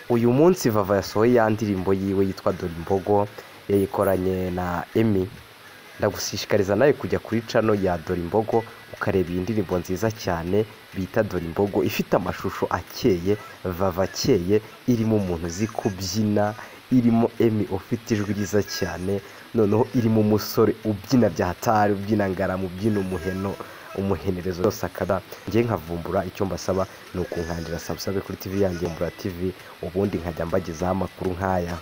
Uyu munsi Vava yasohoye ya ndirimbo yiwe yitwa Dore Imbogo, yayikoranye na Emmy. Ndagushishikariza nawe kujya kuri channel ya Dore Imbogo ukareba iyi ndirimbo nziza cyane bita Dore Imbogo, ifite amashusho akeye, Vava akeye, irimo umuntu uzi kubyina, irimo Emmy ufite ijwi ryiza cyane, noneho irimo umusore ubyina bya hatari, ubyina ngaramu, ubyina umuheno, umuhenerezo yose akaba. Njye nkavumbura icyo mbasaba ni ukunkandira subscribe kuri TV yanjye Vumbura TV, ubundi nkajya mbagezaho amakuru nk'aya.